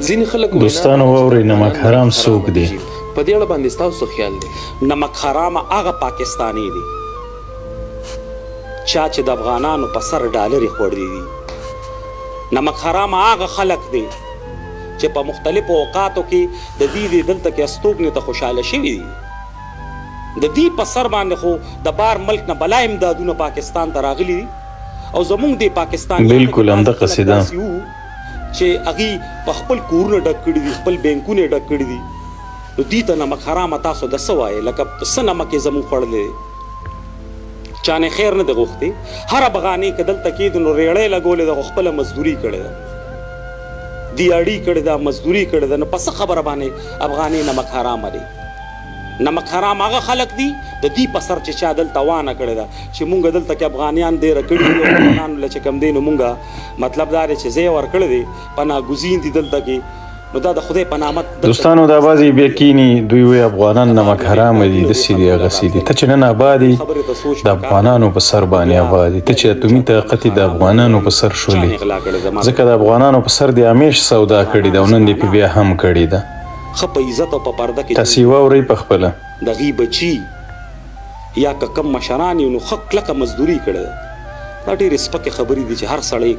ځینې خلک وینا دوستانو کوي چې واورئ افغانان نمک حرام نمک څوک حرامه دی؟ دي. په دې اړه باندې ستاسو څه خیال دی؟ نمک حرامه هغه پاکستانی دی چا چې د افغانانو په سر ډالرې خوړلې دي. نمک حرامه هغه خلک دی چې په مختلفو اوقاتو کې د دوی دې دلته کې استوګنې ته خوشحاله شوي دي. د دوی په سر باندې خو د بار ملک نه بلا امدادونه پاکستان ته راغلي دي او زمونږ دې پاکستانیانو کې بلکل بعضې همدقسې خلک ده. داسې وو چې هغوی په خپل کورونه ډک کړي دي، خپل بانکونه یې ډک کړي دي، نو دوی ته نمک حرامه تاسو د څه وایې، لکه څه نمک یې زمونږ خوړلی دی، چا نه خیر نه دی غوښتی، هر افغانې که دلته کېدی نو رېړه یې لګولې ده خو خپله مزدوري یې کړې ده، دیاړي یې کړې ده، مزدوري یې کړې ده، نو په څه خبره باندې افغانې نمک حرامه دی؟ نمک حرام هغه خلک دي د دوی په سر چې چا دلته وانه کړې ده چې مونږ دلته کې افغانیان دېره کړي دي او افغانانو له چې کوم دی نو مونږ مطلب دا دی چې ځای ورکړی دی پناه ګزین دي دلته کې نو دا د خدای په نامه دلته دوستانو دا بعضې بیا کینی دوی وایي افغانان نمک حرام دي داسې دي هغسې دي ته چې نن آباد یې د افغانانو په سر باندې آباد یې ته چې اتومي طاقت یې د افغانانو په سر شولې ځکه د افغانانو په سر دې همیش سودا کړې ده او نن دې پې بیا هم کړې ده. ښه په عزت او په پرده کې تاسې ژوند یې کوي. واورئ په خپله. د هغوی بچي یا که کوم مشران یې نو ښه کلکه مزدوري یې کړې ده. دا ډېرې سپکې خبرې دي چې هر سړی.